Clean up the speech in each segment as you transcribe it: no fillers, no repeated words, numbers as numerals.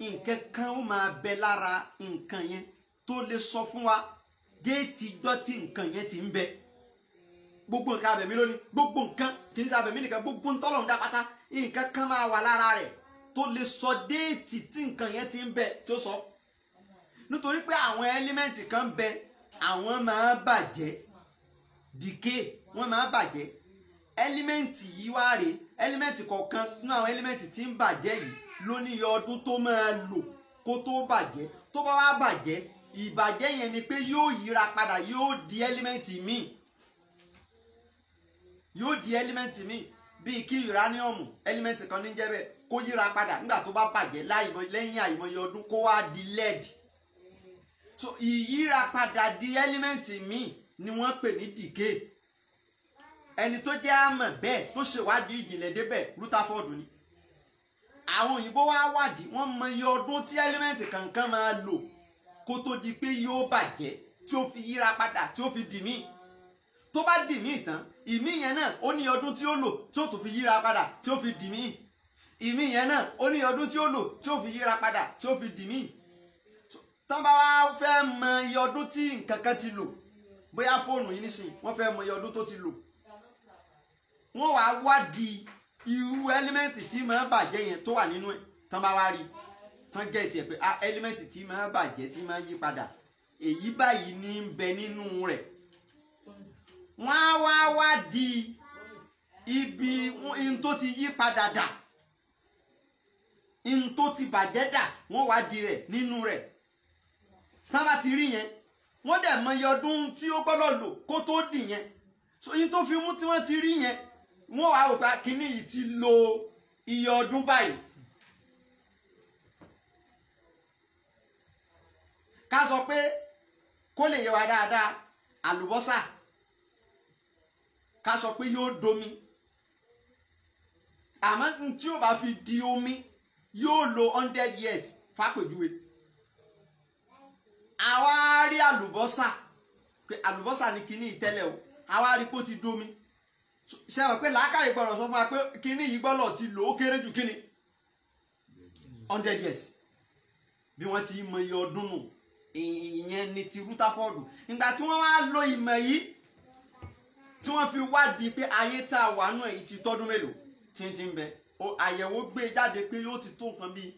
Nǹkan kan ó máa bẹ lára nǹkan yẹn tó lè sọ fún wa déètì gbọ́ tí nǹkan yẹn ti ń bẹ. Gbogbo nǹkan abẹ̀mí lónìí, gbogbo nǹkan kì í ṣe abẹ̀mí nìkan, gbogbo ń tọ́lọ̀ ń dá pátá, nǹkan kan máa wà lára rẹ̀ tó lè sọ déètì tí nǹkan yẹn ti ń bẹ tí ó sọ. Nítorí pé àwọn ẹ́límẹ́ǹtì kan bẹ, àwọn máa bàjẹ́, decay, wọ́n máa bàjẹ́. Ẹ́límẹ́ǹtì yìí wá rèé, ẹ́límẹ́ǹtì kọ̀ọ̀kan nínú àwọn ẹ́límẹ́ǹtì tí ń bàjẹ́ yìí ló ní iye ọdún tó máa lò kó tó bàjẹ́. Tó bá wá bàjẹ́, ìbàjẹ́ yẹn ni pé yóò yíra padà, yóò di ẹ́límẹ́ǹtì míì, yóò di ẹ́límẹ́ǹtì míì. Bíi kí uranium, ẹ́límẹ́ǹtì kan ní jẹ́ bẹ́ẹ̀, kó yíra padà nígbà tó bá bàjẹ́ lẹ́yìn àìmọye ọdún kó wá di lead. So ìyíra padà di ẹ́límẹ́ǹtì míì ni wọ́n pè ní decay. Ẹni tó jẹ́ àmọ̀ bẹ́ẹ̀ tó ṣèwádìí ìjìnlẹ̀ débẹ̀ Rutherford ni. Àwọn òyìnbó wá wádìí, wọ́n mọ iye ọdún tí ẹ́límẹ́ǹtì kankan máa lò kó tó di pé yóò bàjẹ́, tí ó fi yíra padà, tí ó fi dì míì. Tó bá dì míì tán, ìmí yẹn náà ó ní ọdún tí ó lò tí ó tún fi yíra padà tí ó fi dì míì. Ìmí yẹn náà ó ní ọdún tí ó lò tí ó fi yíra padà tí ó fi dì míì. Tán bá wá fẹ́ mọ iye ọdún tí nǹkan kan ti lò, bóyá fóònù yìí nísìnyí, wọ́n fẹ́ mọ iye ọdún tó ti lò, wọ́n wá wádìí irú ẹ́límẹ́ǹtì tí máa bàjẹ́ yẹn tó wà nínú ẹ̀. Tán bá wá rí, tán gẹ̀ẹ́tì ẹ̀ pé ẹ́límẹ́ǹtì tí máa bàjẹ́ tí máa yí padà èyí báyìí ní ń bẹ nínú rẹ̀. Wọ́n á wá wádìí ibi n tó ti yí padà dà, n tó ti bàjẹ́ dà, wọ́n wádìí rẹ̀ nínú rẹ̀. Tán bá ti rí yẹn, wọ́n dẹ̀ mọ iye ọdún tí ó gbọ́dọ̀ lò kó tó dì yẹn. So yín tó fi mú tí wọ́n ti rí yẹn, wọ́n wá wò pé kínní yìí ti lo iye ọdún báyìí. Ká sọ pé kó lè yé wa dáadáa, àlùbọ́sà ká sọ pé yóò domi, àmọ́ tí ó bá fi di omi yóò lo 100 years fàpèjúwe. Àwa rí àlùbọ́sà pé àlùbọ́sà ní kínní ìtẹ́lẹ̀ o, àwa rí pé ó ti domi. Ṣe mọ̀ pé làákàyè gbọ́dọ̀ sọ fún wa pé kínní yìí gbọ́dọ̀ ti lò ó kéré jù kínní 100 years. Bí wọ́n ti mọ iye ọdún nù, ìyẹn ni ti Rutherford. Ìgbà tí wọ́n wá lo ìmọ̀ yìí tí wọ́n fi wádìí pé ayé tá a wà nù èyí ti tọ́dún mélòó tí ń ti ń bẹ, àyẹ̀wò gbé jáde pé yóò ti tó nǹkan bíi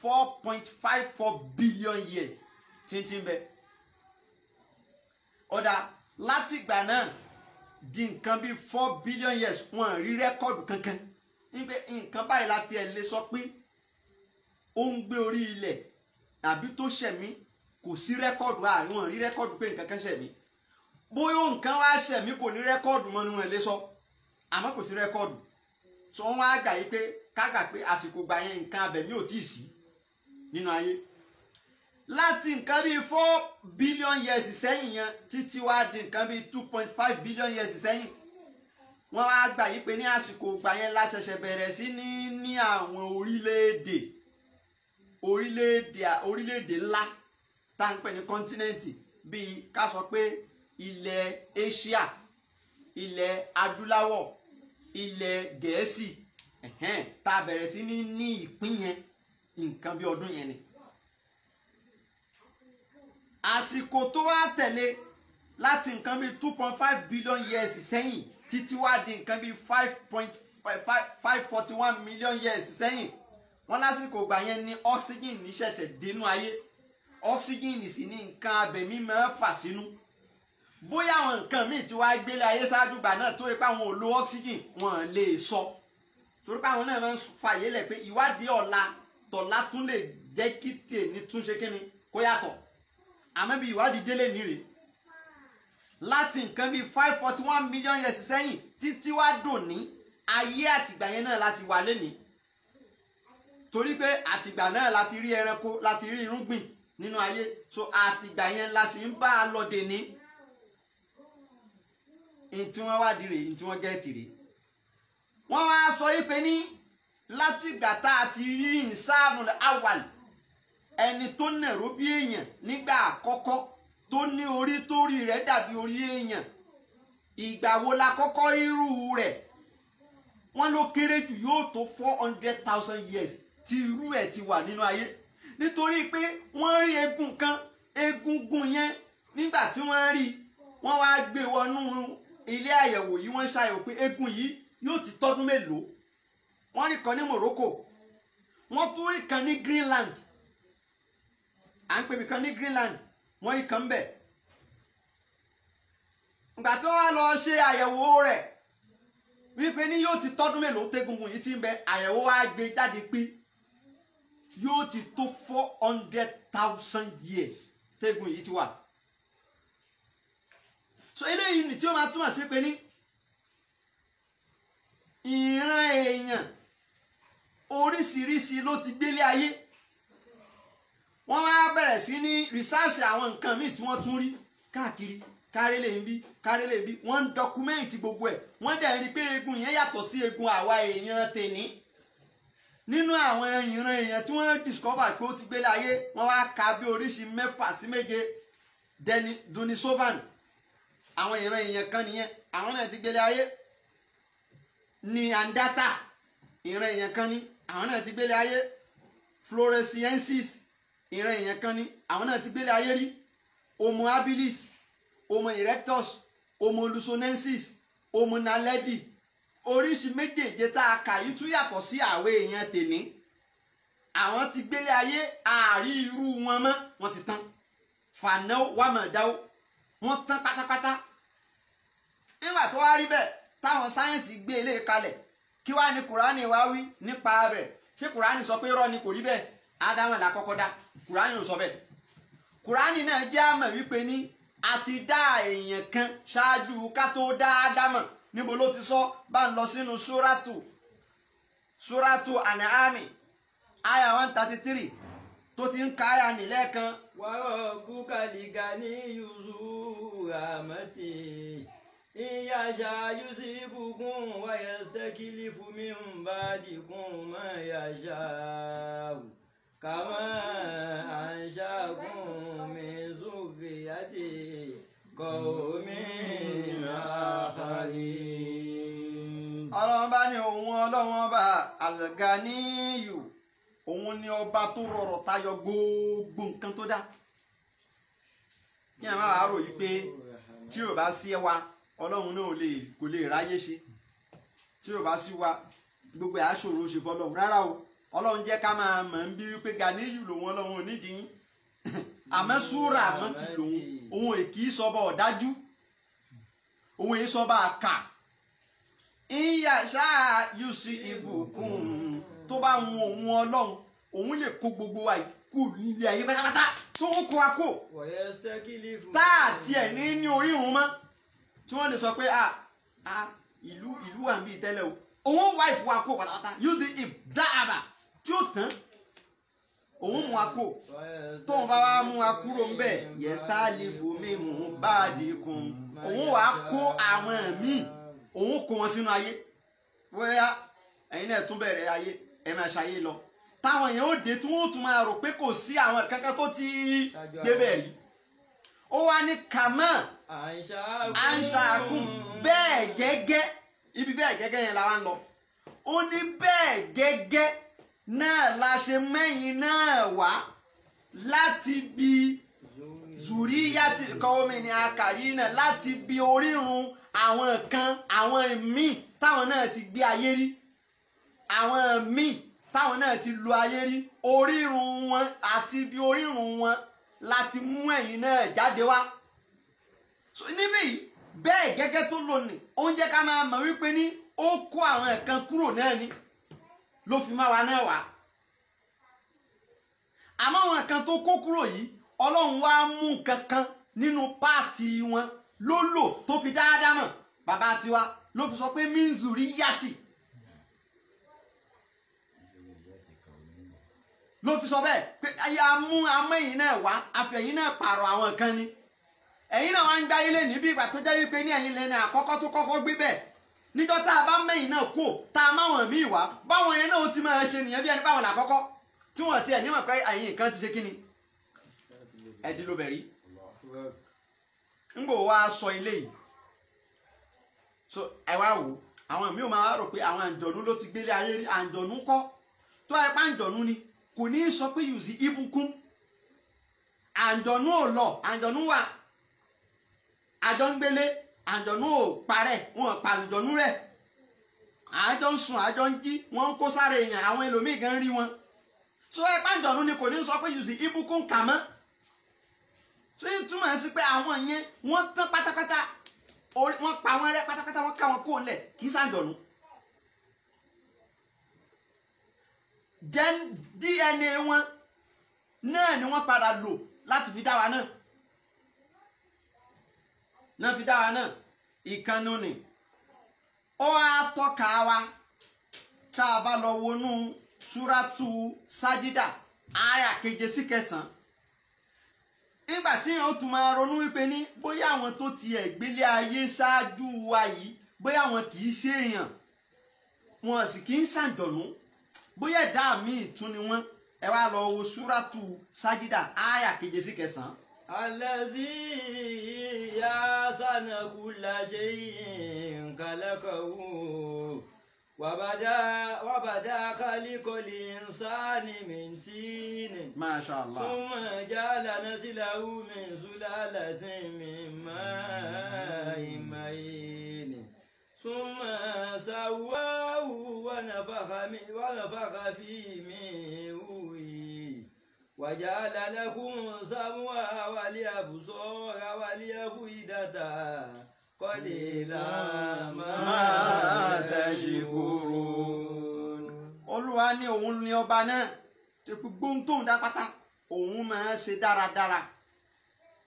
4.54 billion years tí ń ti ń bẹ. Ọ̀dà látìgbà náà di nǹkan bíi 4 billion years, wọ́n rí rẹ́kọ̀dù kankan nígbà nǹkan báyìí láti ẹ̀ lè sọ pé ó ń gbé orí ilẹ̀ àbí tó ṣẹ̀mí, kò sí rẹ́kọ̀dù, àárín wọn rí rẹ́kọ̀dù pé nǹkan kan ṣẹ̀mí. Bóyá nǹkan wá ṣẹ̀mí kò ní rẹ́kọ̀dù mọ́ ni wọ́n lè sọ, àmọ́ kò sí rẹ́kọ̀dù. Sọ wọ́n wá gbà yí pé kágbà pé àsìkò gbà yẹn nǹkan abẹ̀mí ò tíì sí nínú ayé. Láti nǹkan bíi 4 billion years sẹ́yìn yẹn títí wá di nǹkan bíi 2.5 billion years sẹ́yìn, wọ́n wá gbà yí pé ní àsìkò gbà yẹn la ṣẹ̀ṣẹ̀ bẹ̀rẹ̀ sí ní àwọn orílẹ̀-èdè orílẹ̀-èdè ńlá tá ń pè ní kọ́ńtínẹ́ǹtì, bíi ká sọ pé ilẹ̀ Asia, ilẹ̀ adúláwọ̀, ilẹ̀ Gẹ̀ẹ́sì, tá a bẹ̀rẹ̀ sí ní ìpín yẹn nǹkan bí ọdún yẹn ni. Àsìkò tó wá tẹ̀lé láti nǹkan bíi 2.5 billion years sẹ́yìn títí wá di nǹkan bíi 5.541 million years sẹ́yìn, wọ́n lásìkò gbà yẹn ní oxygen ní ṣẹ̀ṣẹ̀ dénú ayé. Oxygen sì ní nǹkan abẹ̀mí máa fà sínú. Bóyá àwọn nǹkan míì tí wàá gbélé ayé ṣáájú gbà náà tó ipá wọn ò lo oxygen, wọn lè sọ. Torí pé àwọn náà máa ń fàyè lẹ̀ pé ìwádìí ọ̀la tọ̀la tún lè jẹ́ kí tèmi tún ṣe kíni kó yàtọ̀. Àmọ́ bí ìwádìí délé nírè láti nǹkan bíi 541 million years sẹ́yìn títí wá dòní, ayé àtìgbà yẹn náà la sì wà lénìí. Torí pé àtìgbà náà la ti rí ẹranko, la ti rí irúgbìn nínú ayé, so àtìgbà yẹn la sì ń bá a lọ dèní. Ní tí wọ́n wádìí rèé, ní tí wọ́n gẹ́ẹ̀tì rèé. Wọ́n wá sọ yìí pé ní látìgbà tá a ti rí ìsáàmù awàl, ẹni tó nàró bí èèyàn nígbà àkọ́kọ́ tó ní orí tó rí rẹ̀ dàbí orí èèyàn, ìgbà wo la kọ́kọ́ rírú rẹ̀? Wọ́n ló kéré jù yóò tó 400,000 years tí irú ẹ̀ ti wà nínú ayé. Nítorí pé wọ́n rí egun kan, egungun yẹn nígbà tí wọ́n rí, wọ́n wá gbé wọnú ilé àyẹ̀wò yìí, wọ́n ṣàyẹ̀wò pé egun yìí yóò ti tọ́dún mélòó. Wọ́n rí kan ní Morocco, wọ́n tún rí kan ní Greenland, à ń pè mí kan ní Greenland, wọ́n rí kan bẹ̀. Ìgbà tí wọ́n wá lọ ṣe àyẹ̀wò rẹ̀ wípé ní yóò ti tọ́dún mélòó tẹ́gungun yìí ti ń bẹ, àyẹ̀wò wá gbé jáde pé yóò ti tó 400,000 years tẹ́gun yìí ti wà. So eléyìí ni tí ó máa túmọ̀ sí pé ní ìran èèyàn oríṣiríṣi ló ti gbélé ayé. Wọ́n wá bẹ̀rẹ̀ sí ní rìsáàsì àwọn nǹkan míì tí wọ́n tún rí káàkiri, kárẹ́lẹ̀ ń bí kárẹ́lẹ̀ ń bí, wọ́n ń dọkumẹ́ǹtì gbogbo ẹ̀. Wọ́n dẹ̀ rí pé egun yẹn yàtọ̀ sí egun àwa èèyàn tèní. Nínú àwọn ìran èèyàn tí wọ́n discover pé ó ti gbélé ayé, wọ́n wá ka bí oríṣi 6 sí 7. Denisovan, àwọn ìran èèyàn kan nìyẹn, àwọn náà ti gbélé ayé. Neanderthal, ìran èèyàn kan ní, àwọn náà ti gbélé ayé. Floresiensis, ìran èèyàn kan ní, àwọn náà ti gbélé ayé rí. Homo habilis, Homo erectus, Homo luzonensis, Homo naledi. Oríṣi méjèèje tá a kà yìí tún yàtọ̀ sí àwọn èèyàn tèní. Àwọn ti gbélé ayé, àárí irú wọn mọ́, wọ́n ti tán. Fanáwó wàmọ̀dáwó, wọ́n tán pátápátá. Nígbà tó wá rí bẹ́ẹ̀ táwọn sáyẹ́ǹsì gbé ilé kalẹ̀, kí wá ní Kùránì wá wí nípa rẹ̀? Ṣé Kùránì sọ pé irọ́ ni kò rí bẹ́ẹ̀? Ádámù la kọ́kọ́ dá, Kùránì ò sọ bẹ́ẹ̀. Kùránì náà jẹ́ àmọ̀ wípé ní a ti dá èèyàn kan ṣáájú ká tó dá Ádámù. Níbo ló ti sọ? Bá ń lọ sínú Súrátù Ànàámì àyà 133 tó ti ń ka àyà nílẹ̀ kan. Wa rabbuka al-ganiyyu zu rahmati in yasha yusibukum wa yastaklifu min ba'dikum ma yasha'u kama ansha'akum min zurriyyati qawmin akharin. Ọlọ́run bá ní òun Ọlọ́run ọba Al-Ganiyyu, òun ni ọba tó rọrọ̀ tayọ gbogbo nǹkan tó dá. Kí ẹ má wàá rò yìí pé tí ò bá sí wa Ọlọ́run náà kò lè ráyé ṣe, tí ò bá sí wa gbogbo ẹ̀ aṣòro ṣe fọlọ́run. Rárá o, Ọlọ́run jẹ́ ká máa mọ̀ ń bí wípé Ganiyyu lòun, Ọlọ́run ò nídìí yín. Àmọ́ súrà àmọ́ ti lòun, òun èkì í sọba ọ̀dájú, òun èyí sọba àkà. Ìyá ṣáà yóò sí ibùkún tó bá wọn òun Ọlọ́run, òun lè kó gbogbo wa kú nílé ayé pátápátá tó ń kó wa kó tá a tiẹ̀ ní orí ìrun mọ́, tí wọ́n lè sọ pé ìlú wà ń bí tẹ́lẹ̀ o, òun wá ìfowó wa kó pátápátá yóò di ìdáàbà tí ó tán, òun mú wa kó. Tóun bá wá mú wa kúrò ń bẹ̀, yẹ́sítá lè fún mi mú báàdì kun, òun wàá kó àwọn míì, òun kó wọn sínú ayé. Bóyá ẹ̀yin náà tún bẹ̀rẹ̀ ayé, ẹ máa ṣayé lọ. Táwọn èèyàn ó dé tí wọ́n tún máa rò pé kò sí àwọn kankan tó ti débẹ̀ rí. Ó wá ní kàmá àǹṣàkùn bẹ́ẹ̀ gẹ́gẹ́, ibi bẹ́ẹ̀ gẹ́gẹ́ yẹn la wá ń lọ. Ó ní bẹ́ẹ̀ gẹ́gẹ́ náà la ṣe mẹ́yìn náà wá láti bí zùríyàtì kọ́wọ́mì ní akàrí náà, láti bí orírun àwọn kan, àwọn míì táwọn náà ti gbé ayé rí, àwọn míì táwọn náà ti lo ayé rí, orírun wọn àti bí orírun wọn láti mú ẹ̀yin náà jáde wá. So níbí yìí bẹ́ẹ̀ gẹ́gẹ́ tó lónìí, ó ń jẹ́ ká máa mọ̀ wípé ní ó kó àwọn kan kúrò náà ni ló fi má wa náà wá. Àmọ́ àwọn kan tó kó kúrò yìí, Ọlọ́run wá mú kankan nínú páàtì wọn ló lò tó fi dáadáa mọ̀ bàbá tiwa, ló fi sọ pé minzuri yàtì, ló fi sọ bẹ́ẹ̀ pé ayé amú amẹ́yìn náà wá, àfẹ̀yìn náà pààrọ̀ àwọn kan ni. Ẹ̀yin náà wá ń gbáyé lé níbi ìgbà tó jẹ́ wípé ní ẹ̀yin lẹ́nu àkọ́kọ́ tó kọ́kọ́ gbé bẹ́ẹ̀. Níjọ́ tá a bá mẹ́yìn náà kó tá a máwọn míì wá, báwọn yẹn náà ó ti máa ṣe nìyẹn bí ẹni báwọn làkọ́kọ́ tí wọ́n ti ẹ̀ nímọ̀ pé ẹ̀yin kan ti ṣe kíni, ẹ ti lo bẹ̀rí. Ń bò wá sọ ilé yìí. So ẹ wá wò, àwọn míì máa rò pé àwọn àǹjọ̀nú ló ti gbélé ayé rí. Àǹjọ̀nú kọ́, tó ẹ pa àǹjọ̀nú ni Kò ní í sọ pé yùzí ibùkún. Àǹjọ̀nú ò lọ, àǹjọ̀nú wà, àjọ ń gbélé, àǹjọ̀nú ò parẹ́, wọn pa àǹjọ̀nú rẹ̀. Àjọ ń sùn, àjọ ń jí, wọn ń kó sáré èèyàn, àwọn ẹlòmíì gan rí wọn. So ẹ pàǹjọ̀nú ni kò ní sọ pé yùzí ibùkún kà mọ́. So yín túmọ̀ sí pé àwọn yẹn wọ́n tán pátápátá, wọ́n pa wọ́n rẹ́ pátápátá, wọ́n ká wọn kó lẹ̀, kì í ṣàǹjọ̀nú. DNA wọn náà ni wọ́n padà lò láti fi dá wa náà. Náà fi dá wa náà. Ìkànnì ni ó wá tọ́ka wa tá a bá lọ wọnú súrátù sájídà àyà 7 sí 9. Nígbà tí yẹn ó tún máa ronú wípé ní bóyá àwọn tó ti ẹ̀gbélé ayé ṣáájú wa yìí, bóyá àwọn kì í ṣe èèyàn, wọn sì kì í ṣàǹjọ̀nú, bóyá ẹ̀dá míì tún ni wọ́n. Ẹ wá lọ wo súrátù sájídà àyà 7 sí 9. Allazi ahsana kulla shay'in khalaqahu wa bada khalqal insani min tin. Masha Allah. Thumma ja'ala naslahu min sulalatin min ma'in mahin. Thumma sawwahu wa nafakha fihi min ruhihi. وجعل لكم السمع والأبصار والأفئدة قليلا ما تشكرون. Olúwa ní òun ni ọba náà tí gbogbo ohun tóun dá pátá òun máa ń ṣe dáradára,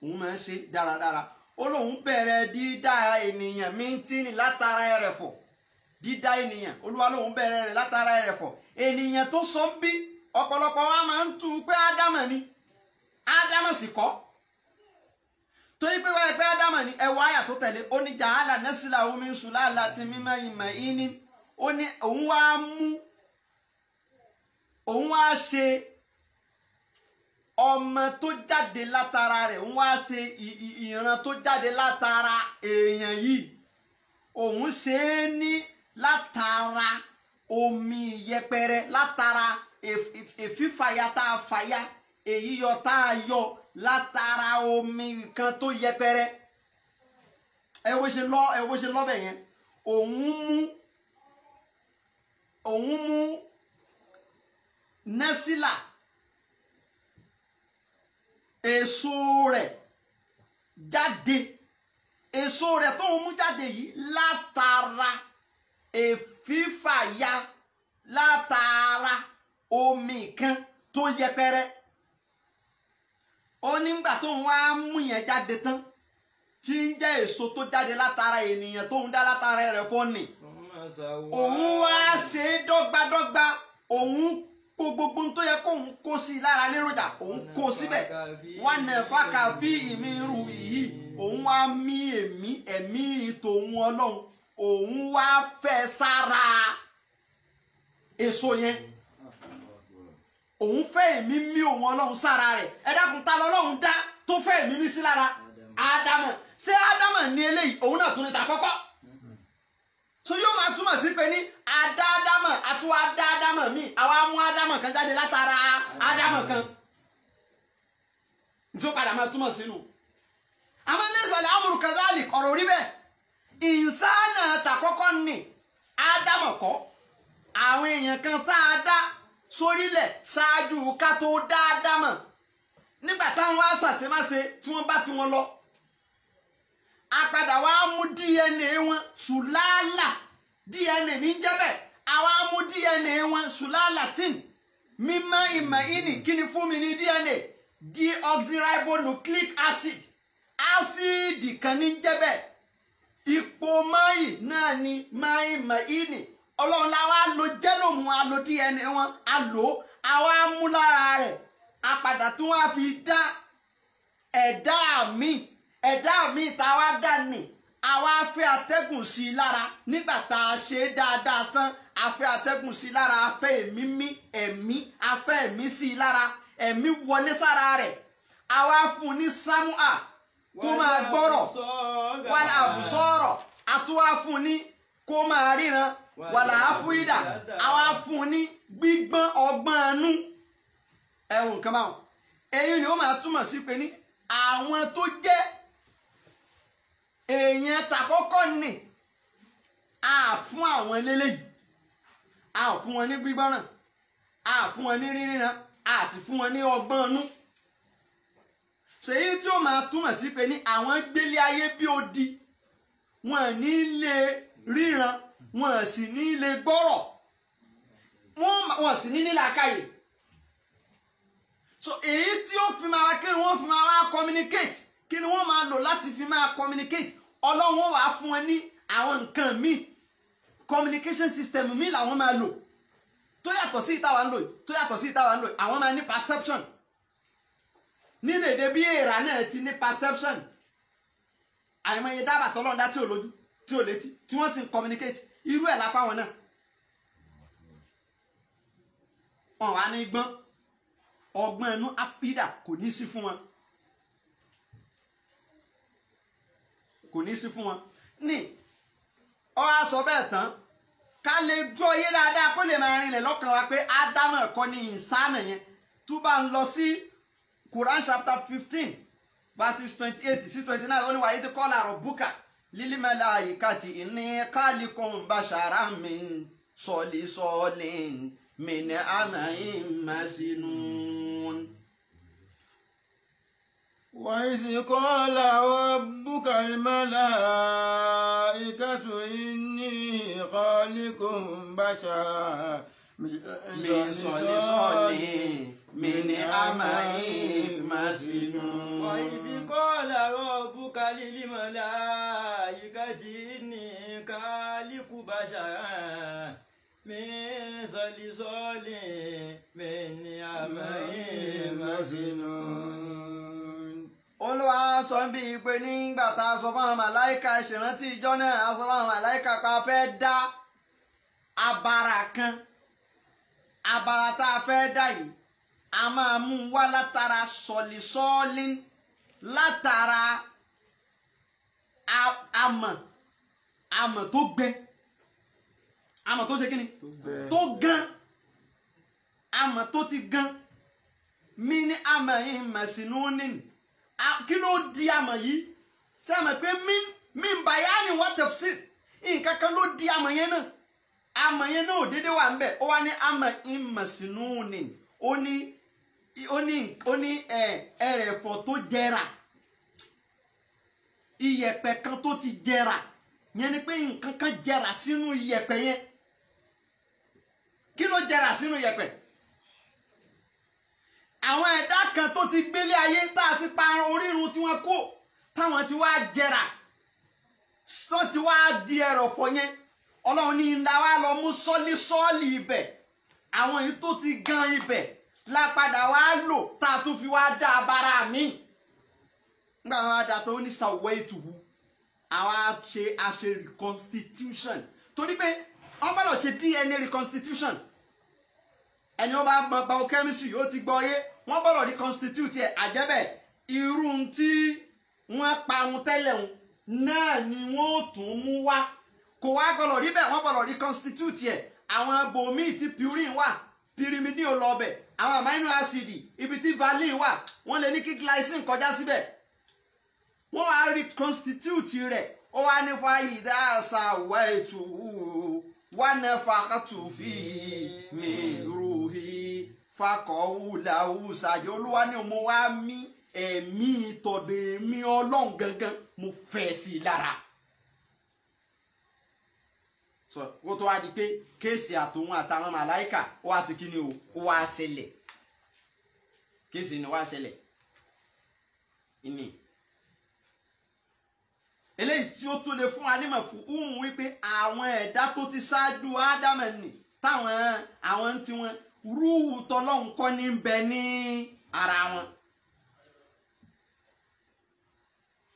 òun máa ń ṣe dáradára. Ó lóun bẹ̀rẹ̀ dídá ènìyàn mintini látara ẹrẹ̀fọ̀, dídá ènìyàn. Olúwa lóun bẹ̀rẹ̀ rẹ̀ látara ẹrẹ̀fọ̀. Ènìyàn tó sọ ń bí ọ̀pọ̀lọpọ̀ wa máa ń tú pé ádámà ni, ádámà sì kọ́. Torí pé wáyé pé ádámà ni, ẹwà àyà tó tẹ̀lé ó ní jàhálà nẹ́sìlá omi ń sùn láàlá ti mímọ́ ìmọ̀ ìní. Ó ní òun wá mú, òun wá ṣe ọmọ tó jáde látara rẹ̀, òun wá ṣe ìran tó jáde látara èèyàn yìí, òun ṣe é ní látara omi yẹpẹrẹ, látara èfífàyà tá a fàyà, èyí yọ tá a yọ látara omi kan tó yẹpẹrẹ. Ẹ wo ṣe lọ, ẹ wo ṣe lọ́bẹ̀ yẹn. Òun mú nẹ́sílà èso rẹ̀ jáde, èso rẹ̀ tó ń mú jáde yìí látara èfífàyà, látara omi kan tó yẹpẹrẹ. Ó nígbà tó ń wá mú yẹn jáde tán, tí ń jẹ́ èso tó jáde látara ènìyàn tó ń dá látara ẹrẹ̀fọ̀ nì, òun wá ṣe é dọ́gbadọ́gba, òun kó gbogbo tó yẹ kóun kó sí i lára léròjà, òun kó síbẹ̀. Wà nà fàkà fi ìmí ru yìí, òun wá mí èmí ẹ̀mí tòun Ọlọ́run, òun wá fẹ́ sára èso yẹn. Òun fẹ́ èmí mí òun Ọlọ́run sára rẹ̀. Ẹ dákun, ta lọ́lọ́run dá tó fẹ́ èmí mí sí lára? Ádámọ̀. Ṣé Ádámọ̀ ní eléyìí? Òun náà tún ní ta kọ́kọ́. So yóò máa túmọ̀ sí pé ní adá Ádámọ̀ àtúwọ̀ adá Ádámọ̀ míì, àwa mú Ádámọ̀ kan jáde látara Ádámọ̀ kan. Tí ó padà máa túmọ̀ sínú. Àmọ́ lẹ́sàlẹ̀ amúrú kazali ọ̀rọ̀ orí bẹ́ẹ̀. Ìsánà tàkọ́kọ́ ní Ádámọ̀ kọ́. Àwọn èèyàn kan tá a dá sórílẹ̀ ṣáájú ká tó dá Ádámọ̀. Nígbà táwọn wá ṣàṣemáṣe tí wọ́n bá ti wọn lọ, a padà wá mú DNA wọn sùlálà, DNA ní jẹ́bẹ̀, àwa mú DNA wọn sùlálà tín mímọ́ ìmọ̀ ìní. Kí ni fún mi ní DNA? Deoxyribonucleic acid, ásíìdì kan ní jẹ́bẹ̀. Ipò mọ́yì náà ni mọ́ ìmọ̀ ìní. Ọlọ́run la wá lo jẹ́nòmù, a lo DNA wọn, a lò ó, àwa mú lára rẹ̀, a padà tún wá fi dá ẹ̀dá mi. Ẹ̀dá mi tá a wá dà ní, àwa fẹ́ atẹ́gùn sí i lára. Nígbà tá a ṣe é dáadáa tán, a fẹ́ atẹ́gùn sí i lára, a fẹ́ ẹ̀mí mí ẹ̀mí, a fẹ́ ẹ̀mí sí i lára, ẹ̀mí wọlé sára rẹ̀. Àwa fún un ní sámúà kó máa gbọ́rọ̀, wàlà àbùsọ̀rọ̀, àtúwá fún un ní kó máa ríran, wàlà àfúídà, àwa fún un ní gbígbọ́n ọgbọ́n ẹnu. Ẹ̀wọ̀n nǹkan báwọn èyí ni ó máa túmọ̀ sí pé ní àwọn tó jẹ́ èèyàn tàkọ́kọ́ nì á fún àwọn eléyìí, á fún wọn ní gbígbọ́ràn, á fún wọn ní ríríran, á sì fún wọn ní ọgbọ́n inú. Ṣèyí tí ó máa túmọ̀ sí pé ní àwọn gbélé ayé bí odi, wọn ní lè ríran, wọn sì ní lè gbọ́rọ̀, wọn sì ní nílàákàyè. So èyí tí ó fi máa wá kí ni wọ́n fi máa wá communicate, kí ni wọ́n máa lò láti fi máa communicate. Ọlọ́run ó wá fún wọn ní àwọn nǹkan míì, communication system míì làwọn máa lò tó yàtọ̀ sí ìtawà ń lò, tó yàtọ̀ sí ìtawà ń lò. Àwọn máa ní perception nínú èdè bí èèrà náà ti ní perception. Àìmọye dábàá tọ́lọ́run dá tí ò lójú, tí ò létí, tí wọ́n sì ń communicate. Irú ẹ̀ lápá wọn náà. Wọn wá ní gbọ́n, ọgbọ́n ẹnu àfídà kò ní sí fún wọn, kò ní sí fún wọn. Ní ọ wá sọ bẹ́ẹ̀ tán, ká lè gbọ́ yé dáadáa kó lè máa rinlẹ̀ lọ́kàn wa pé ádámù kọ́ ní ìsánà yẹn. Tó bá ń lọ sí Quran chapter 15 verses 28 sí 29, ó ní wàyí tí kọ́lá rabbuka lil malaikati inni khaliqun basharan min salisalin min hama'in masnun. وإذ قال ربك الملائكة إني خالق بشرا من صلصال من حمإ مسنون. وإذ قال ربك للملائكة إني خالق بشرا من صلصال من حمإ مسنون. Olúwa sọ bí pé nígbà tá a sọ fáwọn màláìka, ìṣèrántí ìjọ náà, a sọ fáwọn màláìka pa fẹ́ dá abara kan. Abara tá a fẹ́ dá yìí, a máa mú wá látara sọ̀lìsọ́ọ̀lì, látara amọ̀, amọ̀ tó gbẹ, amọ̀ tó ṣe kí ni, tó gan, amọ̀ tó ti gan. Mí ní amọ̀ yìí mẹ̀sínú nínú. Kí ló di amọ̀ yìí? Ṣé àmọ̀ pé mí ń bayani wa tafsir, nǹkan kan ló di amọ̀ yẹn náà. Amọ̀ yẹn náà ò dédé wà ń bẹ̀. Ó wá ní amọ̀ ìmọ̀sínúni, ó ní ẹrẹ̀fọ̀ tó jẹrà, iyẹ̀pẹ̀ kan tó ti jẹrà. Yẹn ni pé nǹkan kan jẹrà sínú iyẹ̀pẹ̀ yẹn. Kí ló jẹrà sínú iyẹ̀pẹ̀? Àwọn ẹ̀dá kan tó ti gbélé ayé tá a ti pa orírun tí wọ́n kó, táwọn ti wá jẹrà, tó ti wá di ẹrọ̀fọ̀ yẹn. Ọlọ́run ní ńlá wa lọ mú sọ́lísọ́ọ̀lì ibẹ̀, àwọn èyí tó ti gan ibẹ̀ lápadà wá lò tá a tún fi wá dá abara mi. Nígbà wọn wá dá tó ní sàwọ́ ètùwú, àwa ṣe àṣe reconstitution, torí pé wọ́n gbọ́dọ̀ ṣe DNA reconstitution. Ẹni ó bá mọ biochemistry yóò ti gbọ́ yé, wọ́n gbọ́dọ̀ reconstitute ẹ̀. Àjẹ́bẹ̀ irú tí wọ́n parun tẹ́lẹ̀ ń náà ni wọ́n ó tún mú wá. Kò wá gbọ́dọ̀ rí bẹ́ẹ̀, wọ́n gbọ́dọ̀ reconstitute ẹ̀. Àwọn bòmíì tí purine wà, pyrimidine ò lọ bẹ̀, àwọn amino acid ibi tí valine wà, wọ́n lè ní kí glycine kọjá síbẹ̀. Wọ́n wá reconstitute rẹ̀. Ó wá ní fàyídà àṣà wẹ̀tù wà fi mi ruhi fakọ̀wùlàwù ṣàjẹ́. Olúwa ní mo wá mí ẹ̀mí tọ̀dọ̀ èmi Ọlọ́run gangan, mo fẹ́ sí i lára. So kó tó wá di pé kéèsì àtòun àtàwọn màláìkà ó wá sí kí ni o, ó wá ṣẹlẹ̀. Kéèsì ni ó wá ṣẹlẹ̀ ìní eléyìí tí ó tó lè fún wa nímọ̀ fún umu wípé àwọn ẹ̀dá tó ti ṣáájú ádámù nì táwọn àwọn tí wọn rúwù tọlọ́hun kọ́ ní bẹ ní ara wọn.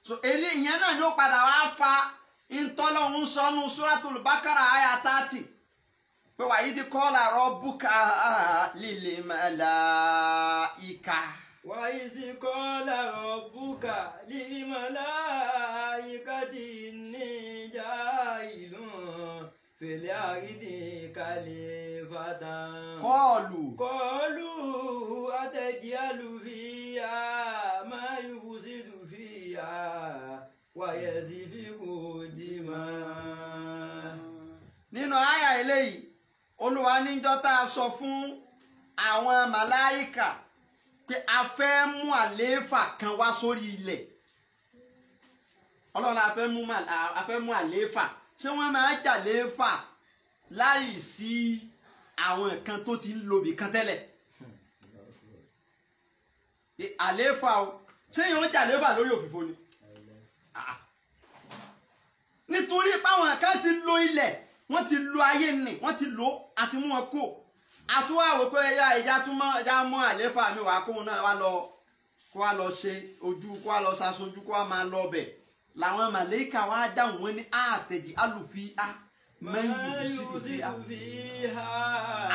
So eléyìí yẹn náà ni ó padà wá fa ntọ́lọ́hun sọnù Suratul Bakara àyà 30 pé wàyí di kọ́lá rabbuka lil malaika. وإذ قال ربك للملائكة إني جاعل في الأرض خليفة. قالوا Ataj'alu fiha ma yufsidu fiha wa yasfiku dima. Nínú àyà eléyìí, Olúwa níjọ́ tá a sọ fún àwọn màláìkà pé a fẹ́ mú àlééfà kan wá sórí ilẹ̀. Ọlọ́run a fẹ́ mú àlééfà. Ṣé wọ́n máa ń jàlééfà láì sí àwọn kan tó ti ń lobì kan tẹ́lẹ̀? Àlééfà o, ṣé yóò jàlééfà lórí òfìfo ni? Nítorí páwọn kan ti lo ilẹ̀, wọ́n ti lo ayé nì, wọ́n ti lo àti mú wọn kó. Àtúwà wò pé ẹyà ẹja tún mọ ẹja mọ àlééfà mi wá kóun náà wá lọ kó wá lọ ṣe ojú, kó wá lọ ṣaṣojú, kó wá máa lọ ọbẹ̀. Làwọn màlẹ́kà wá dáhùn wọn ní àtẹ̀jì alùfíà mẹ́yìn sí á.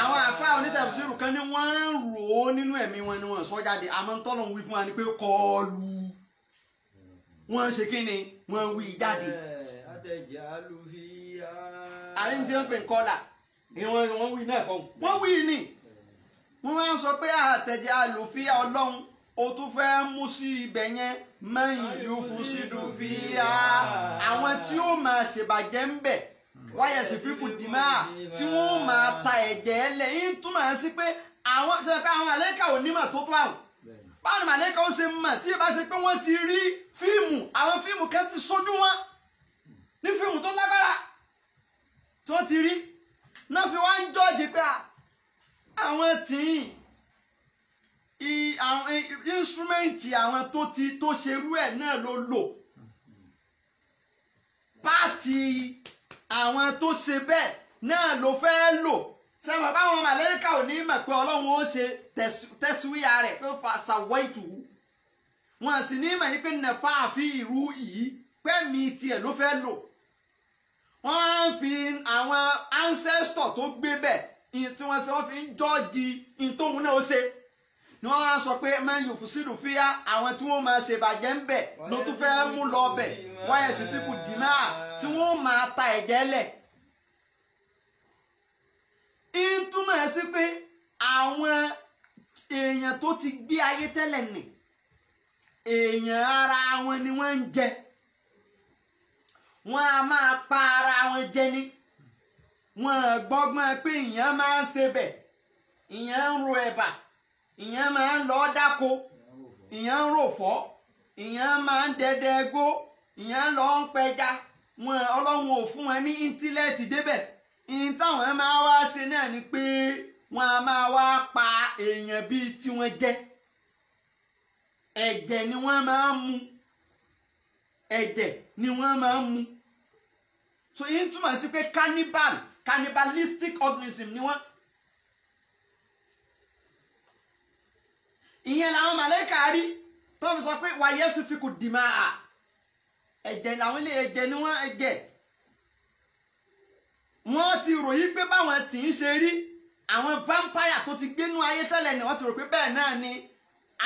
Àwọn àfáà onítẹ̀fùsírù kan ní wọ́n ń rò ó nínú ẹ̀mí wọn ni wọ́n sọ jáde, àmọ́ ń tọ́lọ̀ ń wí fún wa ni pé kọlu wọ́n ṣe kí ni wọ́n wí jáde. Àtẹ̀jì alùfíà. Àyè tí wọ́n pè ń kọ́là ni wọ́n wí náà kọ́ wọ́n wí ni wọ́n máa ń sọ pé àtẹ̀jì alùfíà Ọlọ́run o tún fẹ́ mú sí ibẹ̀ yẹn mẹ́yìn yóò fún sídùfíà àwọn tí ó máa ṣèbàjẹ́ ń bẹ̀ wáyà sì fi kù dìímà tí wọ́n máa ta ẹ̀jẹ̀ ẹlẹ̀ yín túmọ̀ sí pé àwọn ṣe pé àwọn màlẹ́kà ò ní mà tó tó àwọn. Báwo ni màlẹ́kà ó ṣe mọ̀ tí ìbá ṣe pé wọ́n ti rí fíìmù, àwọn fíìmù kan ti sójú wọn ní fíìmù tó lágbára tí wọ́n ti rí náà fi wá ń jọ́ọ̀jì pé àwọn tí àwọn instrumenti àwọn tó ti tó ṣerú ẹ̀ náà ló lò pààtì àwọn tó ṣe bẹ́ẹ̀ náà ló fẹ́ lò. Sẹ́wọ̀n báwọn màlẹ́kà ò ní mọ̀ pé Ọlọ́run ó ṣe tẹ̀síwíyà rẹ̀ pé fàṣàwọ́ ìtùwú, wọn sì ní mọ̀ yí pé nàfà àfi ìrú yìí pé mi tiẹ̀ ló fẹ́ lò. Wọ́n á fi àwọn ancestor tó gbé bẹ̀ tí wọ́n ṣe wọ́n fi ń jọ́ọ̀jì ìtòhun náà ó ṣe ni wọ́n á sọ pé man yufsidu fiha àwọn tí wọ́n máa ṣèbàjẹ́ ń bẹ̀ ló tún fẹ́ mú lọ bẹ̀ wáyà sì fi kù dìímà tí wọ́n máa ta ẹ̀jẹ̀ lẹ̀. Ń túmọ̀ sí pé àwọn èèyàn tó ti gbé ayé tẹ́lẹ̀ nì èèyàn ara wọn ni wọ́n ń jẹ, wọ́n á máa pa ara wọn jẹ ni. Wọ́n gbọ́gbọ́n pé ìyẹn máa ń ṣebẹ̀, ìyẹn ń ro ẹ̀bà, ìyẹn máa ń lọ dáko, ìyẹn ń ròfọ́, ìyẹn máa ń dẹdẹ gbó, ìyẹn lọ ń pẹja. Wọn Ọlọ́run ò fún wọn ní íńtílẹ̀tì débẹ̀. Ìyẹn táwọn máa wá ṣe náà ni pé wọn a máa wá pa èèyàn bíi tiwọn jẹ. Ẹ̀jẹ̀ ni wọ́n máa ń mu, ẹ̀jẹ̀ ni wọ́n máa ń mu. So ìyẹn túmọ̀ sí pé cannibalistic organism ni wọ́n. Ìyẹn làwọn màlẹ́kà rí tó fi sọ pé wàyẹ́ sì fi kù dìímà à ẹ̀jẹ̀ làwọn ilé ẹ̀jẹ̀ ni wọ́n ẹ̀jẹ̀. Wọ́n ti ròyìn pé báwọn tí ń ṣe rí àwọn vampire tó ti gbénú ayé tẹ́lẹ̀ ni wọ́n ti rò pé bẹ́ẹ̀ náà ni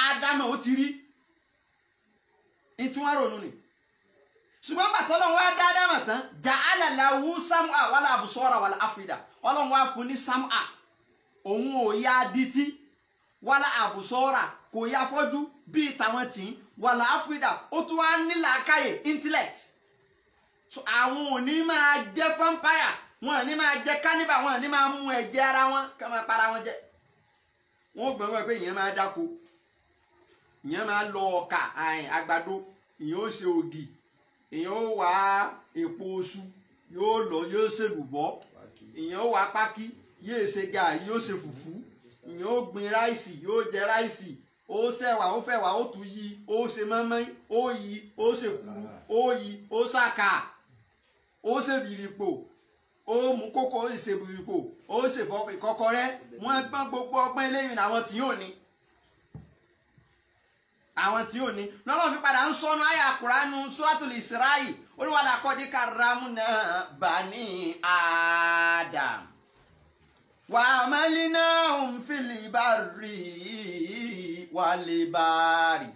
Ádámù ó ti rí. Ìtún wọn ronú ni. Ṣùgbọ́n bàtọ́ Ọlọ́run wá dá Ádámù tán, ja'ala lahu sam'a wala absara wala afida. Ọlọ́run wá fún ní sam'a, òun ò yá adití, wala absara kò yá fọ́jú bíi tàwọn tì í, wala afida ó tún wá ní làákàyè intellect. So àwọn ò ní máa jẹ́ vampire, wọn ò ní máa jẹ́ cannibal, wọn ò ní máa mú ẹ̀jẹ̀ ara wọn ká máa para wọn jẹ. Wọn ò gbọ́n pé ìyẹn máa dáko, ìyẹn máa lọ ọkà àgbàdo, ìyẹn ó ṣe ògì, ìyẹn ó wá èpo oṣù, yóò lọ yóò ṣèlùbọ́, ìyẹn ó wá pákí, yóò ṣe gàrí, yóò ṣe fùfú, ìyẹn ó gbin ráìsì, yóò jẹ ráìsì, ó ṣẹ̀wà, ó fẹ̀wà, ó tún yí, ó ṣe mọ́mọ́, ó yí, ó ṣe kuru, ó yí, ó ṣàkà, ó ṣe bìrìpò, ó mú kókó, ó ṣe bìrìpò, ó ṣe ìkọ́kọrẹ́. Wọ́n gbọ́n gbogbo ọgbọ́n eléyìí àwọn tí yóò ní, àwọn tí yóò ní lọ́lọ́ fi padà ń sọnù àyà Kùránù Suratul Isra'i olúwàlà kọ́dí karramna bani Adam wa hamalnahum fil barri wal bahri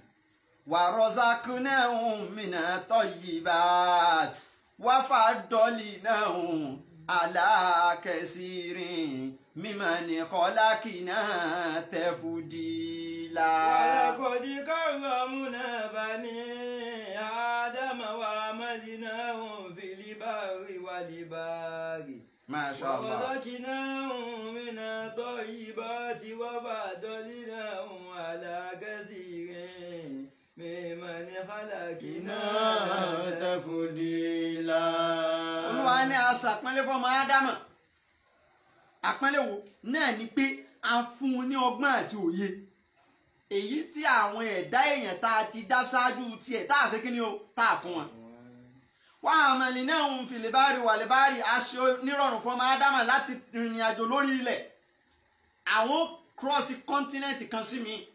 wa razaqnahum minat tayyibat wa faddalnahum ala kasirin mimman khalaqna tafdila. tafdila. Walaqad karramna bani Adama wa hamalnahum fil barri wal bahri. Masha Allah. Wa razaqnahum minat tayyibati wa faddalnahum ala kathirin mimman khalaqna tafdila. Olúwa ní aṣọ àpọ́nlé fọ́mọ Ádámà. Àpọ́nlé wo náà ni pé a fún un ní ọgbọ́n àti òye èyí tí àwọn ẹ̀dá èèyàn tá a ti dá ṣáájú tiẹ̀ tá a ṣe kí ni o tá a fún wọn. Wà á mọ̀lì náà ń fi lèbárì wà lèbárì aṣọ nírọ̀rùn fún ọmọ Ádámà láti rìnrìn àjò lórí ilẹ̀. Àwọn cross continent kan sí mi,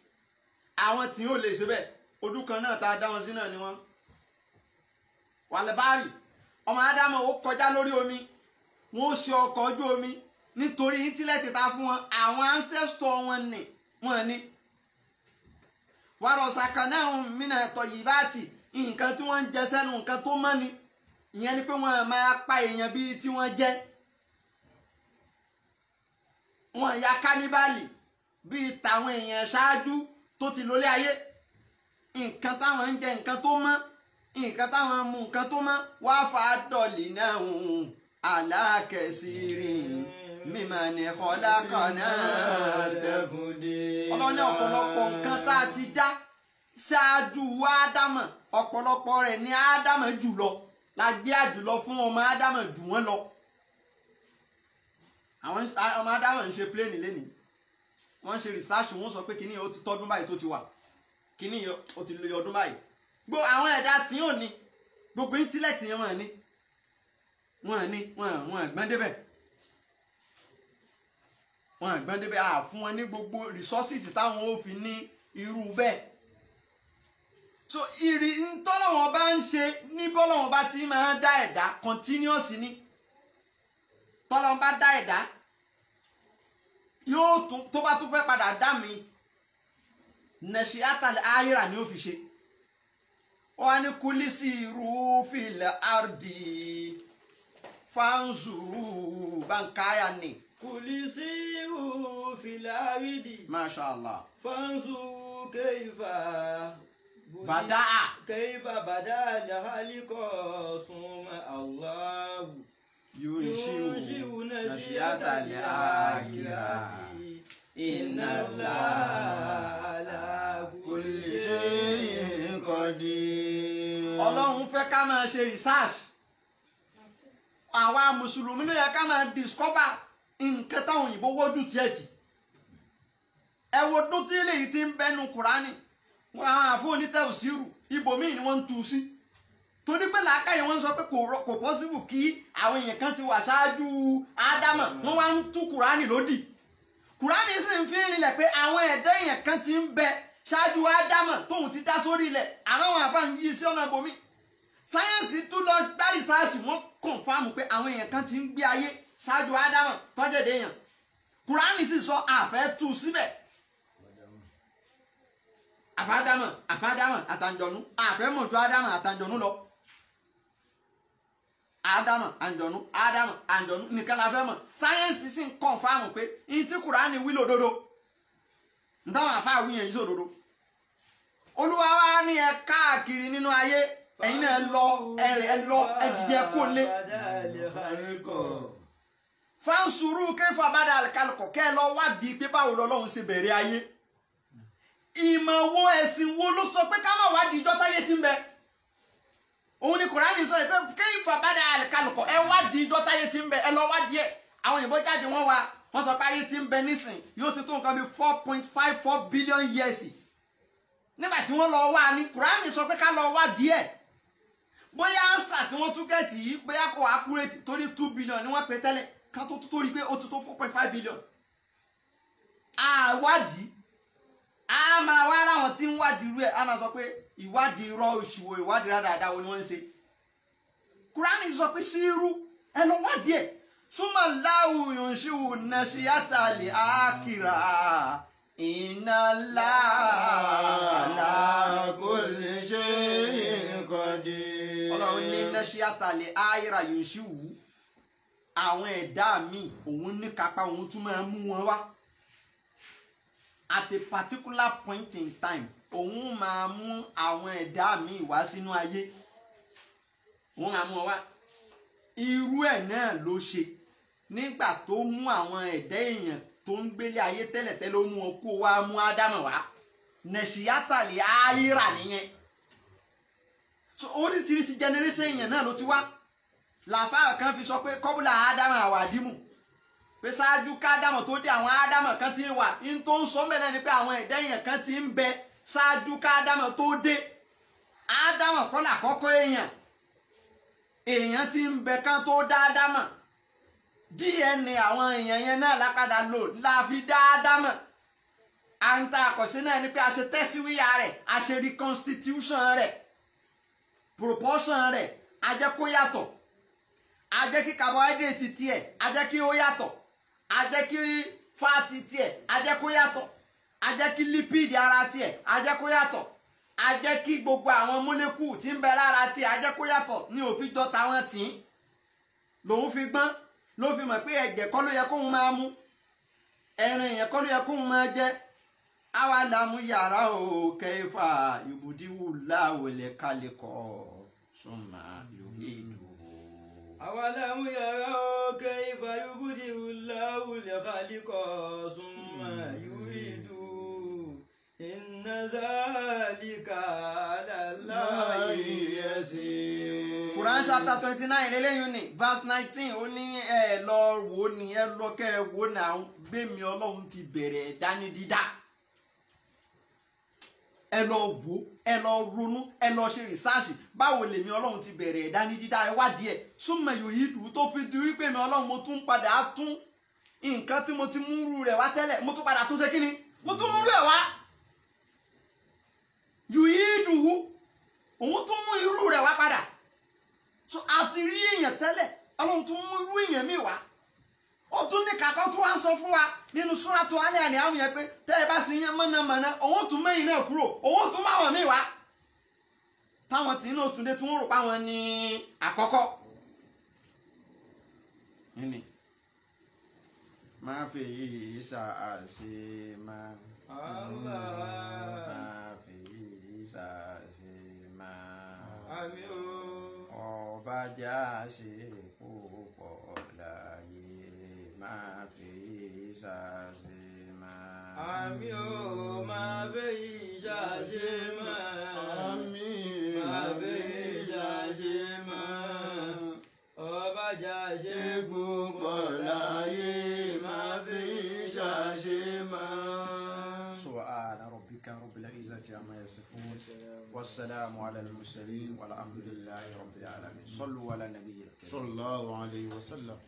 àwọn tí yóò lè ṣe bẹ́ẹ̀, ojú kan náà tá a dá wọn sí náà ni wọ́n. Wà lèbárì ọmọ Ádámà ó kọjá lórí omi, wọ́n ó ṣe ọkọ̀ ojú omi nítorí íńtílẹ̀tì ta fún wọn, àwọn ancestor wọn ni wọ́n ní. Wàrọ̀ sàkànáhùn mìíràn ẹ̀tọ́ yìí bá tì nǹkan tí wọ́n ń jẹ sẹ́nu nǹkan tó mọ́ ni, ìyẹn ni pé wọ́n máa pa èèyàn bíi tí wọ́n jẹ́. Wọ́n ya káníbàlì bíi tàwọn èèyàn ṣáájú tó ti lólé ayé. Nǹkan táwọn ń jẹ nǹkan tó mọ́, nǹkan táwọn ń mu nǹkan tó mọ́, wá fa dọ̀lì náà alákẹ̀sìrìn mímọ̀ ní kọ́lákọ̀ọ́nà tafdila. Ọlọ́run ní ọ̀pọ̀lọpọ̀ nǹkan tá a ti dá ṣáájú Ádámà, ọ̀pọ̀lọpọ̀ rẹ̀ ní Ádámà jùlọ la gbé àjùlọ fún ọmọ Ádámà jù wọ́n lọ. Àwọn ọmọ Ádámà ń ṣe pléènì lénìí, wọ́n ń ṣe rìsáàṣì, wọ́n sọ pé kíní ó ti tọ́dún báyìí tó ti wà, kíní ó ti lé ọdún báyìí. Gbogbo àwọn ẹ̀dá tí yóò ní gbogbo íńtílẹ̀tì yẹn wọ́n ní wọ́n gbọ́n débẹ̀, wọ́n gbọ́n débẹ̀, à fún wọn ní gbogbo resources táwọn ó fi ní irú bẹ́ẹ̀. So ìrì ntọ́lọ́wọ́n bá ń ṣe ní bọ́lọ́wọ́n bá ti máa dá ẹ̀dá continuous ni. Tọ́lọ́wọ́n bá dá ẹ̀dá yóò tún tó bá tún fẹ́ padà dá mi nẹ̀ṣí àtàlẹ́ ayéra ni ó fi ṣe. Wọ́n á ní kúlísì rúfìlẹ̀ àrdì fanzuru bankáyà ni. Kulisiru fil ardi. Masha Allah. Fanzuru kayfa badaa. Kayfa badaa al-khaliqa summa Allahu yunshi'u nashi'ata al-akhirati. Inna Allaha ala kulli shay'in qadir. Ọlọ́run fẹ́ ká máa ṣe research. Àwa mùsùlùmí ló yẹ ká máa discover nǹkan táwọn òyìnbó wójú tiẹ̀ tì. Ẹ wo dún tí eléyìí ti ń bẹnu Kùránì, wọn àwọn àfọ onítẹ̀síìrù ibòmíì ni wọ́n ń tu sí. Torí pé làákàyè wọn sọ pé kò pọ́sibù kí àwọn èèyàn kan ti wà ṣáájú Ádámà, wọ́n wá ń tú Kùránì lódì. Kùránì sì ń fi rinlẹ̀ pé àwọn ẹ̀dá èèyàn kan ti ń bẹ ṣáájú Ádámà tóun ti dá sórí ilẹ̀, àwọn àfa ń yí sí ọ̀nà ibòmíì. Sáyẹ́ǹsì tún lọ gbá rìsáàsì, wọ́n kọ̀nfàmù pé àwọn èèyàn kan ti ń gbé ayé ṣáájú Ádámà tọ́jẹ̀dẹ̀ èèyàn. Kùránì sì sọ àfẹ́ tú síbẹ̀. Àfádámà àfádámà àtàǹjọ̀nú, àfẹ́ mọ̀jú Ádámà àtàǹjọ̀nú lọ. Ádámà àǹjọ̀nú, Ádámà àǹjọ̀nú nìkan la fẹ́ mọ̀. Sáyẹ́ǹsì sì ń kọ̀nfàmù pé ní tí Kùránì wí lòdodo, ní táwọn àfáà wí yẹn yìí sòdodo. Olúwa wa ní ẹ káàkiri nínú ayé, ẹ̀yin náà lọ ẹ lọ ẹ dìde ẹ kó lé. Fansuru kẹfà bàdà àlùkò kẹ lọ wádìí pé báwo lọ́lọ́run ṣe bẹ̀rẹ̀ ayé. Ìmọ̀ wo ẹ̀sìn wo ló sọ pé ká má wádìí ìjọ táyé ti ń bẹ? Òun ni Kùránì sọ pé kẹfà bàdà àlùkò ẹ wádìí ìjọ táyé ti ń bẹ, ẹ lọ wádìí ẹ. Àwọn òyìnbó jáde wọ́n wá, wọ́n sọ pé ayé ti ń bẹ nísìn yóò ti tó nǹkan bí 4.54 billion years. Nígbà tí wọ́n lọ wá ní Kùránì sọ pé ká lọ wádìí ẹ̀. Bóyá ánsà tí wọ́n tún gẹ̀ẹ́tì yìí bóyá kò accurate torí 2 billion ni wọ́n pè tẹ́lẹ̀ kan tó tó rí pé ó ti tó 4.5 billion. Àwádìí a máa wá láwọn tí ń wádìí irú ẹ̀, a máa sọ pé ìwádìí irọ́ òṣìwò ìwádìí rádaràda wo ni wọ́n ń ṣe. Kùránì sọ pé sírú ẹ lọ wádìí ẹ̀. Súnmọ́ láwùyàn ṣíwù nàṣíyàtàlì àkìrà iná láàlá kulli shay'in qadir. Ọlọ́run ní nàṣíyàtàlì àkìrà yóò ṣíwù àwọn ẹ̀dá mi òun ní kápá òun tún máa mú wọn wá. At a particular point in time, òun máa mú àwọn ẹ̀dá míì wá sínú ayé, òun máa mú ọ wá. Irú ẹ̀ náà ló ṣe nígbà tó mú àwọn ẹ̀dá èèyàn tó ń gbélé ayé tẹ́lẹ̀tẹ́lẹ̀, ó mú ọ kó wá mú Ádámù wá. Nẹ̀ṣíyátàlì áyíra nìyẹn. So oríṣiríṣi generation èèyàn náà ló ti wá. Làfáà kan fi sọ pé kọ́bùlà Ádámù àwàdímù, pé ṣáájú kádámù tó dé àwọn Ádámù kan ti ń wà. N tó ń sọ mẹ́rin náà ni pé àwọn ẹ̀dá èèyàn kan ti ń bẹ ṣáájú kádámù tó dé. Ádámù kọ́ làkọ́kọ́ èèyàn, èèyàn ti ń bẹ kán tó dá Ádámù. DNA àwọn èèyàn yẹn náà lápadà lò la fi dá Ádámù. À ń ta àkọsí náà ni pé a ṣe tẹ́síwíyà rẹ̀, a ṣe reconstitution rẹ̀, proportion rẹ̀, a jẹ́ kó yàtọ̀, a jẹ́ kí carbohydrate tiẹ̀, a jẹ́ kí ó yàtọ̀, a jẹ́ kí fat tiẹ̀, a jẹ́ kó yàtọ̀, a jẹ́ kí lipid ara tiẹ̀, a jẹ́ kó yàtọ̀, a jẹ́ kí gbogbo àwọn molecule tí ń bẹ lára tiẹ̀, a jẹ́ kó yàtọ̀. Ní òfin jọ táwọn tì í lòun fi gbọ́n, ló fi mọ̀ pé ẹ̀jẹ̀ kọ́ ló yẹ kóun máa mú, ẹran èèyàn kọ́ ló yẹ kóun máa jẹ. Àwa làmú yàrá o kẹfà ìbùdíwù láwòlẹ̀ kálẹ̀ kọ́ súnmọ́ yòókè ìdúró. أولم يروا كيف يبدئ الله الخلق ثم يعيده إن ذلك على الله يسير. Quran chapter 29 eléyìí ni verse 19, ó ní ẹ lọ wò ní ẹ lọ kẹ́ ẹ wò náà gbẹ̀mí Ọlọ́run ti bẹ̀rẹ̀ ẹ̀dá ní dídá. Ẹ lọ wò, ẹ lọ ronú, ẹ lọ ṣe rìsáàṣì, báwo lèmi Ọlọ́run ti bẹ̀rẹ̀ ẹ̀dá ní dídá, ẹ wádìí ẹ̀. Súnmọ́ yòóyí dùn tó fi di wípé mi Ọlọ́run mo tún padà tún nǹkan tí mo ti múrú rẹ̀ wá tẹ́lẹ̀, mo tún padà tún ṣe kí ni, mo tún múrú ẹ̀ wá. Yòóyí dùn òun tún mú irú rẹ̀ wá padà. So àti rí èèyàn tẹ́lẹ̀, Ọlọ́run tún mú irú èèyàn mi wá. Ó tún ní kàkọ́ tó wá ń sọ fún wa nínú súrátù alẹ́ àní àwọn yẹn pé tẹ́ ẹ bá sì yẹn mọ̀nàmọ́ná, òun tún mẹ́yìn náà kúrò, òun tún máwọn míì wá. Táwọn tí inú òtúndé tún rò páwọn ní àkọ́kọ́. Nínú máa fi yìí ṣàṣe máa máa fi yìí ṣàṣe máa. Àmín o. Ọba já ṣe púpọ̀ láyé máa fi ṣàṣe máa. Àmín o, máa fi ṣàṣe máa. Àmín, máa fi ṣàṣe máa. Ọba já ṣe púpọ̀ láyé máa fi ṣàṣe máa. سبحان ربك رب العزة عما يصفون والسلام على المرسلين والحمد لله رب العالمين. صلوا على النبي الكريم صلى الله عليه وسلم.